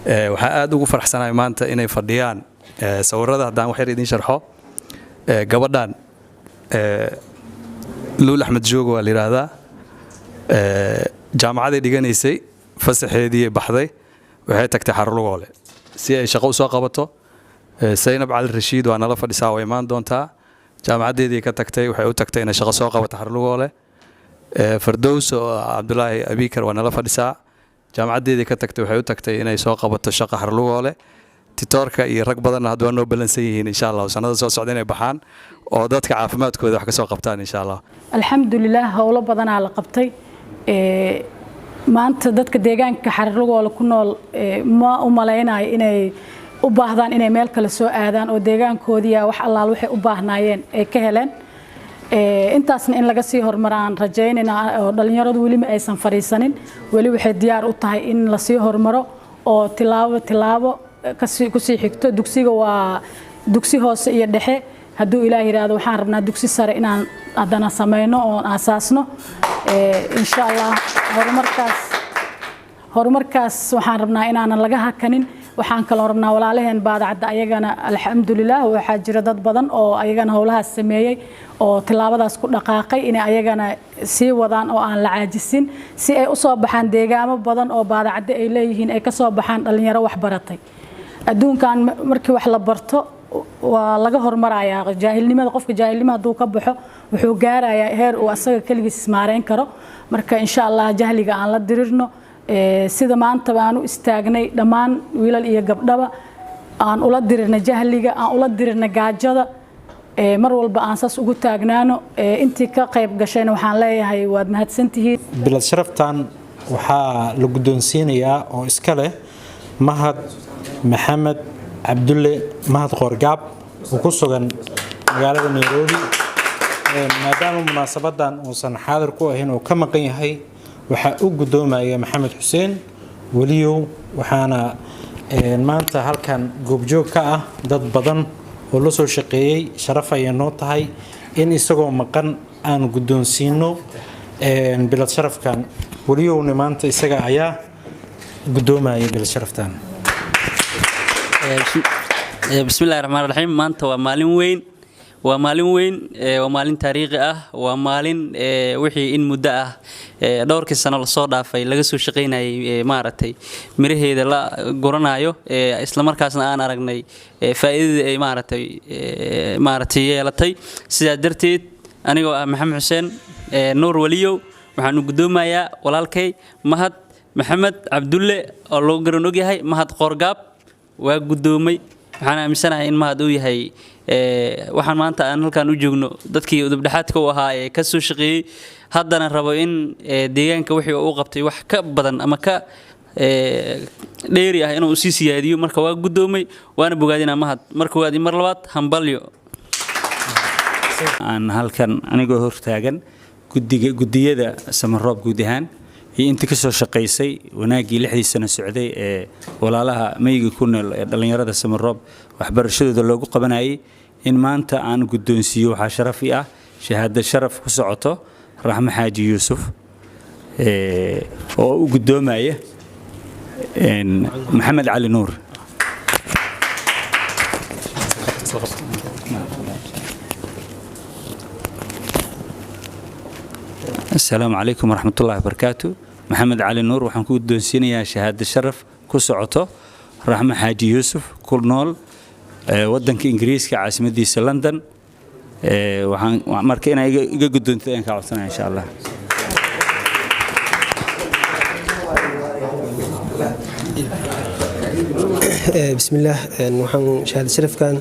Waxaan aad ugu faraxsanahay maanta inay fadhiyaan sawirada. Haddaan wax yar idiin sharxo, gabadhan Luul Axmed Joogo waa la yidhaahdaa. Jaamacaday dhiganaysay, fasaxeedii baxday, waxay tagtay Xarlugoole si ay shaqo u soo qabato. Saynab Cali Rashiid waa nala fadhisaa, waa imaan doontaa. Jaamacaddeedii ka tagtay, waxay u tagtay inay shaqo soo qabato Xarlugoole. Fardows oo Cabdulaahi Abikar waa nala fadhisaa, jaamacaddeedii ka tagtay, waxay u tagtay inay soo qabato shaqa Xarlugoole. Titoorka iyo rag badanna hadda waa noo ballansan yihiin, insha Allah, sanada soo socda inay baxaan oo dadka caafimaadkooda wax ka soo qabtaan, insha Allah. Alxamdulilah, howlo badanaa la qabtay. Maanta dadka deegaanka Xarlugoole ku nool ma u malaynayo inay u baahdaan inay meel kale soo aadaan, oo deegaankoodiya wax allaal waxay u baahnaayeen ay ka heleen. Intaasna in laga sii horumaro aan rajaynayna, oo dhallinyaradu weli ma aysan fadhiisanin, weli waxay diyaar u tahay in lasii horumaro oo tilaabo tilaabo kusii xigto. Dugsiga waa dugsi hoose iyo dhexe. Hadduu Ilaah yidhaahdo, waxaan rabnaa dugsi sare inaan haddana samayno oon aasaasno, insha Allah. Horumarkaas waxaan rabnaa inaanan laga hakanin. Waxaan kaloo rabnaa walaalaheen Baadacadda ayagana, alxamdulilah, waxaa jira dad badan oo ayagana howlahaas sameeyey oo tilaabadaas ku dhaqaaqay, inay ayagana sii wadaan oo aan la caajisin, si ay usoo baxaan deegaamo badan oo Baadacadde ay leeyihiin, ay kasoo baxaan dhalinyaro wax baratay. Adduunkan markii wax la barto waa laga hormarayaa jaahilnimada. Qofka jaahilnimo hadduu ka baxo, wuxuu gaarayaa heer uu asaga keligiis ismaareyn karo. Marka, insha Allah, jahliga aan la dirirno sida maantaba aan u istaagnay, dhammaan wiilal iyo gabdhaba aan ula dirirna jahliga, aan ula dirirna gaajada, mar walba aan saas ugu taagnaano. Intii ka qayb gashayna waxaan leeyahay waad mahadsantihiin. Bilad sharaftan waxaa la guddoonsiinayaa oo iska leh Mahad Maxamed Cabdulle, Mahad Qoorgaab, oo ku sugan magaalada Nairobi. Maadaama munaasabadan uusan xaadir ku ahayn oo ka maqan yahay, waxaa u guddoomaya Maxamed Xuseen Weliyow. Waxaana maanta halkan goobjoog ka ah dad badan oo la soo shaqeeyey. Sharaf ayay noo tahay in isagoo maqan aan guddoonsiino bilad sharafkan. Weliyowna maanta isaga ayaa guddoomaya bilad sharaftan. Bismillahi raxmaan raxiim. Maanta waa maalin weyn, waa maalin weyn, waa maalin taariikhi ah, waa maalin wixii in muddo ah, dhowrkii sano lasoo dhaafay, laga soo shaqaynayay maaragtay miraheeda la guranayo, islamarkaasna aan aragnay faa'iidadii ay maaragtay yeelatay. Sidaa darteed, anigoo ah Maxamed Xuseen Nuur Weliyow, waxaanu guddoomayaa walaalkay Mahad Maxamed Cabdulle oo loo garan ogyahay Mahad Qoorgaab. Waa guddoomay. Waxaan aaminsanahay in Mahad uu yahay waxaan maanta aan halkan u joogno dadkii udubdhexaadka u ahaa ee ka soo shaqeeyey, haddana rabo in deegaanka wixii uu qabtay wax ka badan ama ka dheeri ah inuu sii siyaadiyo. Marka waa guddoomay, waana bogaadinaa Mahad. Mar koowaad iyo mar labaad, hambalyo. Aan halkan anigoo hortaagan guddiga, guddiyada Samaroob guud ahaan iyo intii ka soo shaqaysay wanaaggii 6dii sano socday ee walaalaha miyiga ku nool ee dhallinyarada Samaroob waxbarashadooda loogu qabanayay, in maanta aan guddoonsiiyo waxaa sharaf ii ah shahaado sharaf ku socoto Raxmo Xaaji Yuusuf oo u guddoomaya Maxamed Cali Nuur. Asalaamu calaykum waraxmatullahi wabarakaatu. Maxamed Cali Nuur, waxaan ku guddoonsiinayaa shahaado sharaf ku socoto Raxmo Xaaji Yuusuf, ku nool waddanka Ingiriiska, caasimadiisa London. Waxaan marka inaa iga guddoontid ayaan kaa codsanaya, insha Allah. Bismillaah. Waxaan shahaado sharafkan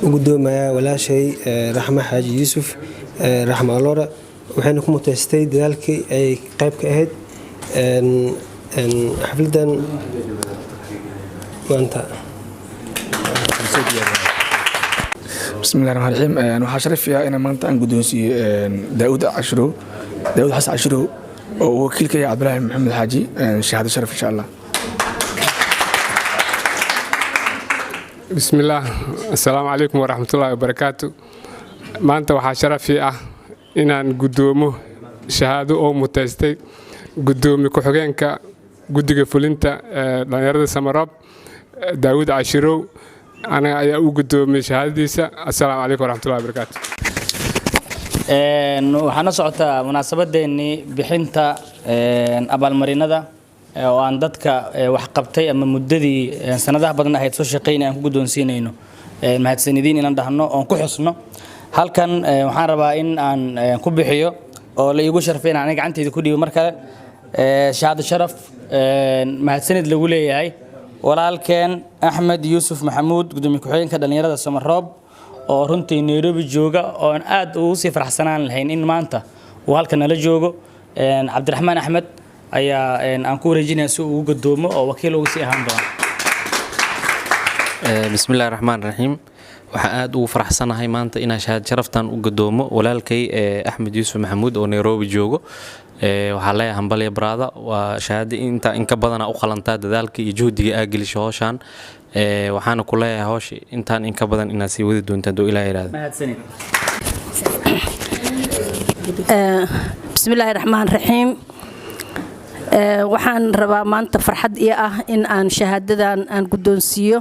u guddoomayaa walaashay Raxmo Xaaji Yuusuf, Raxmo Aloora. Waxayna ku muteystay dadaalkii ay qayb ka ahayd xafladan maanta. Bismillahi raxmaan raxiim. Waxaa sharaf ah inaan maanta aan guddoonsiiyo Daawud Cashirow, Daawud Xasan Cashirow, oo uu wakiil ka yahay Cabdilaahi Maxamed Xaaji, shahaado sharaf, insha Allah. Bismillaah. Assalaamu calaykum waraxmatullaahi wabarakaatu. Maanta waxaa sharafii ah inaan guddoomo shahaado oo muteystay guddoomiye ku-xigeenka Guddiga fulinta dhallinyarada Samaroob, Daawud Cashirow, anaga ayaa u guddoomiyey shahaadadiisa. Assalaamu calaykum waraxmatullahi wabarakaatu. Waxaa na socotaa munaasabadeennii bixinta abaalmarinada oo aan dadka wax qabtay ama muddadii sanadaha badan ahayd soo shaqaynay aan ku guddoonsiinayno mahadsanidiin inaan dhahno oon ku xusno halkan. Waxaan rabaa in aan ku bixiyo oo la iigu sharfay in aniga gacanteyda ku dhiibo mar kale shahaado sharaf mahadsanid lagu leeyahay walaalkeen Axmed Yuusuf Maxamuud, gudoomiye ku-xigeenka dhallinyarada Samaroob, oo runtii Nairobi jooga, oon aad ugu sii faraxsanaan lahayn in maanta uu halkan nala joogo. Cabdiraxmaan Axmed ayaa aan ku wareejinaya si uu ugu gadoomo oo wakiil ugu sii ahaan doono. Bismillahi raxmaan raxiim. Waxaan aad ugu faraxsanahay maanta inaan shahaad sharaftan u gadoomo walaalkay Axmed Yuusuf Maxamuud oo Nairobi joogo. Waxaa leeyahay hambalya brother, waa shahaada inta in ka badana u qalantaa dadaalka iyo juhdiga aa gelisho howshaan. Waxaana ku leeyahay howsha intaan in ka badan inaad sii wadi doonta hadduu Ilaah yidhaahdo. Mahadsanid. Bismillaahi raxmaan raxiim. Waxaan rabaa maanta farxad ii ah in aan shahaadadan aan guddoonsiiyo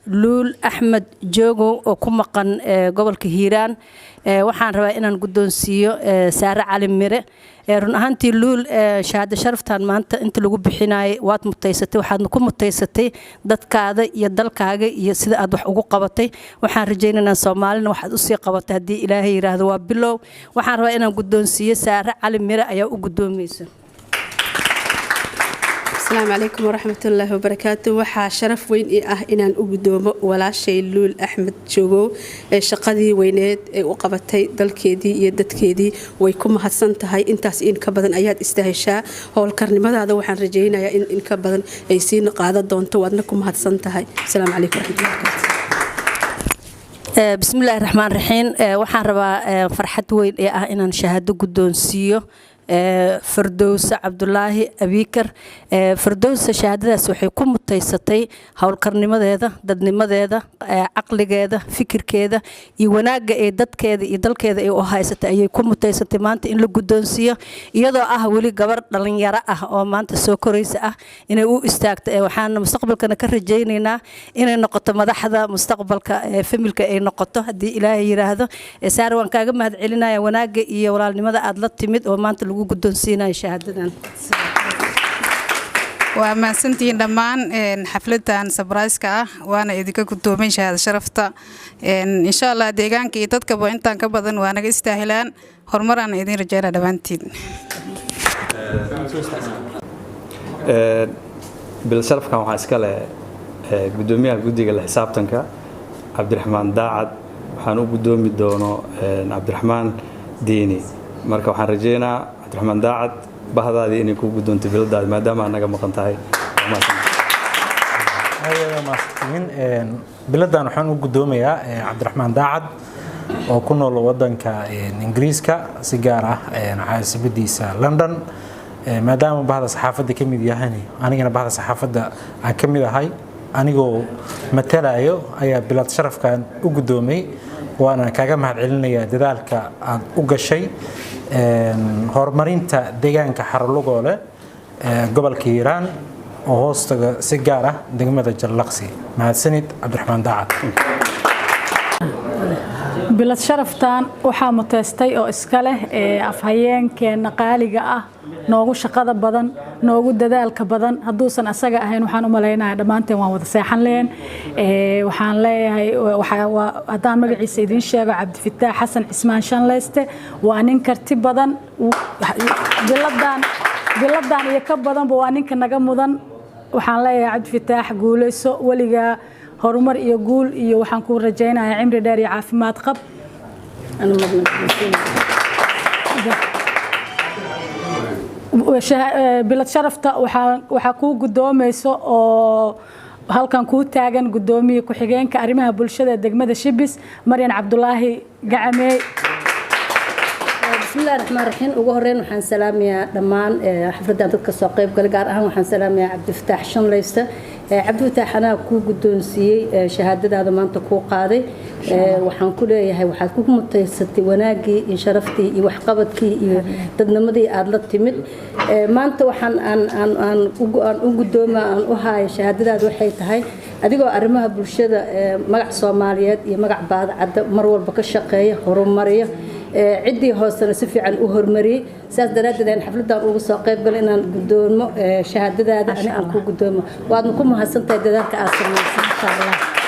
Luul Axmed Joogow oo ku maqan gobolka Hiiraan. Waxaan rabaa inaan guddoonsiiyo Saare Cali Mire. Run ahaantii Luul, shahaado sharaftan maanta inta lagu bixinayay waad mutaysatay, waxaadna ku mutaysatay dadkaada iyo dalkaaga iyo sida aad wax ugu qabatay. Waxaan rajaynaynaa Soomaalina waxaad usii qabatay haddii Ilaahay yidhaahdo. Waa bilow. Waxaan rabaa inaan guddoonsiiyo Saare Cali Mire ayaa u guddoomaysa. Asalaamu calaykum waraxmatullaahi wabarakaatu. Waxaa sharaf weyn ii ah inaan u gudoomo walaashay Luul Axmed Joogow ee shaqadii weyneed ee u qabatay dalkeedii iyo dadkeedii. Way ku mahadsan tahay. Intaas in ka badan ayaad istaheshaa. Howlkarnimadaada waxaan rajaynayaa in in ka badan ay sii qaadan doonto, waadna ku mahadsan tahay. Asalaamu calaykum waraxmatullahi wabarakaatu. Bismillaahi raxmaan raxiim. Waxaan rabaa farxad weyn ee ah inaan shahaado guddoonsiiyo Fardowse Cabdulaahi Abiikar. Fardowse shahaadadaas waxay ku mutaysatay howlkarnimadeeda, dadnimadeeda, caqligeeda, fikirkeeda iyo wanaagga ee dadkeeda iyo dalkeeda ay u haysatay ayay ku mutaysatay maanta in la guddoonsiiyo, iyadoo ah weli gabar dhalinyaro ah oo maanta soo koraysa ah inay u istaagto. Waxaan mustaqbalkana ka rajaynaynaa inay noqoto madaxda mustaqbalka ee familka ay noqoto haddii Ilaahay yiraahdo. Saare, waan kaaga mahad celinaya wanaagga iyo walaalnimada aad la timid oo maanta lagu guddoonsiinayo shahaadadan. Waa mahadsantihiin dhammaan xafladan surprise-ka ah, waana idinka guddoomay shahaado sharafta. Insha Allah deegaanka iyo dadkaba intaan ka badan waa naga istaahilaan. Horumaraan idin rajeynaa dhammaantiin. Bil sharafkan waxaa iska leh guddoomiyaha guddiga la xisaabtanka, Cabdiraxmaan Daacad. Waxaan u guddoomi doono Cabdiraxmaan Diini. Marka waxaan rajeynaa, Cabdiraxmaan Daacad, bahdaadii inay kuu guddoonto biladaadi maadaama aad naga maqan tahay. Biladan waxaan u guddoomayaa Cabdiraxmaan Daacad oo ku nool wadanka Ingiriiska, si gaar ah caasimadiisa London. Maadaama bahda saxaafadda ka mid yahan, anigana bahda saxaafadda aan ka mid ahay, anigoo matalayo ayaa bilad sharafkan u guddoomay, waana kaaga mahad celinayaa dadaalka aad u gashay horumarinta deegaanka Xarolugoole, gobolka Hiiraan, oo hoostaga si gaar ah degmada Jallaqsi. Mahadsanid, Cabdiraxmaan Daacad. Bilad sharaftan waxaa muteystay oo iska leh afhayeenkeenna qaaliga ah, noogu shaqada badan, noogu dadaalka badan. Hadduusan asaga ahayn, waxaan u malaynayaa dhammaanteen waan wada seexan leheen. Waxaan leeyahay, haddaan magaciisa idiin sheego, Cabdifataax Xasan Cismaan Shanleyste. Waa nin karti badan. Biladan, biladan iyo ka badanba waa ninka naga mudan. Waxaan leeyahay, Cabdifataax, guuleyso weligaa, horumar iyo guul iyo waxaan kuu rajaynayaa cimri dheer iyo caafimaad qab. Bilad sharafta waxaa kuu guddoomayso oo halkan kuu taagan guddoomiye ku-xigeenka arrimaha bulshada degmada Shibis, Maryan Cabdulaahi Gacamey. Bismillahi raxmaan raxiim. Ugu horeyn waxaan salaamayaa dhammaan xafladdan dadka soo qayb galay, gaar ahaan waxaan salaamayaa Cabdifataax Shanleyste. Cabdifataax, anaa kuu guddoonsiiyey shahaadadaada maanta kuu qaaday. Waxaan ku leeyahay waxaad ku mutaysatay wanaaggii iyo sharaftii iyo waxqabadkii iyo dadnimadii aad la timid. Maanta waxaan aan u guddooma aan u haayo shahaadadaada waxay tahay adigoo arrimaha bulshada, magac Soomaaliyeed iyo magac Baadacadda mar walba ka shaqeeya, horumariya, ciddii hoosena si fiican u horumariyey. Saas daraaddeed aan xafladan uga soo qayb galay inaan guddoomo shahaadadaada, ani aan ku guddoomo. Waadna ku mahadsantahay dadaalka aad samaysay, insha Allah.